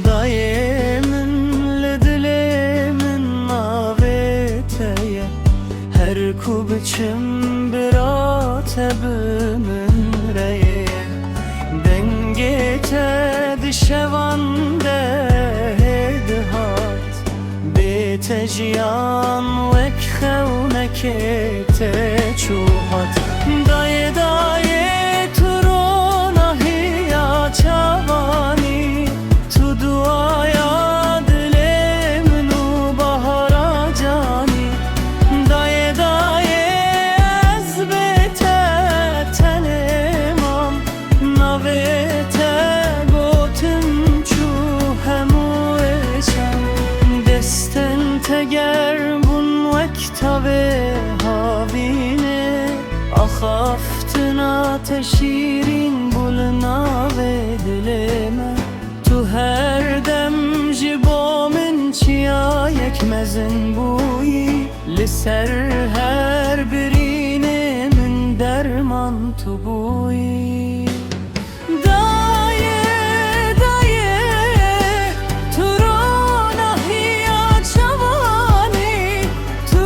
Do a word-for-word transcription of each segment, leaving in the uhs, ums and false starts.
Dayê min, li dilê min navê te ye. Her ku biçim bira te bi min re ye. Dengê te di şevan de hê dihat. Bê te jiyan wek xewnekê tê çû hat. Dayê, dayê, tu ronahiya çavan î, tu duaya dilê min û bahara can î. Dayê, dayê, ez bê te tenê mam. Navê te gotim çû hemû êşan. Destên te germ bûn wek tavê havînê. Axaftina te şîrîn bû li navê dilê me. Tu her dem ji bo min çiyayek mezin bûyî. Li ser her birînê min derman tu bûyî. Dayê, dayê, tu ronahiya çavan î, tu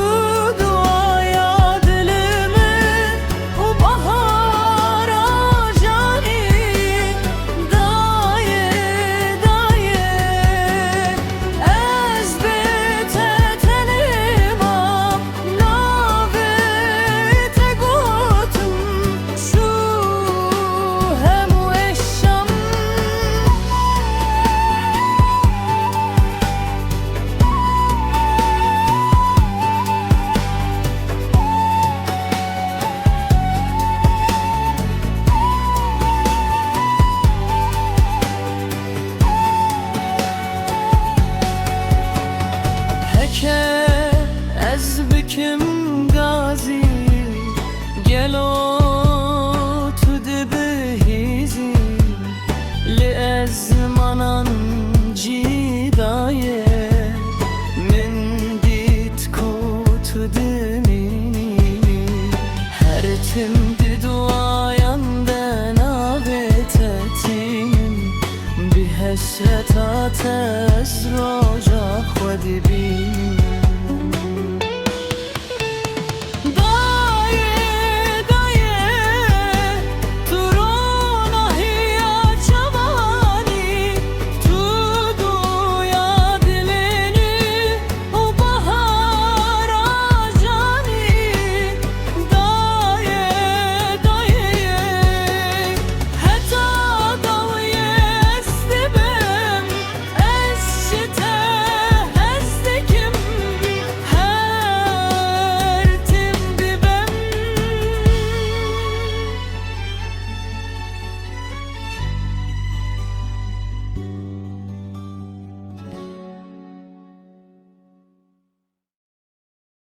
duaya dilê min û bahara can î. Dayê, dayê, ez bê te tenê mam. Navê te gotim çû hemû êşan. Heke ez bikim gazî, gelo tu dibihîzî? Li ezmanan cî daye, min dît ku tu dimînî. Her tim di duayan de navê te tînin. Bi hesreta te ez roja xwe dibînim.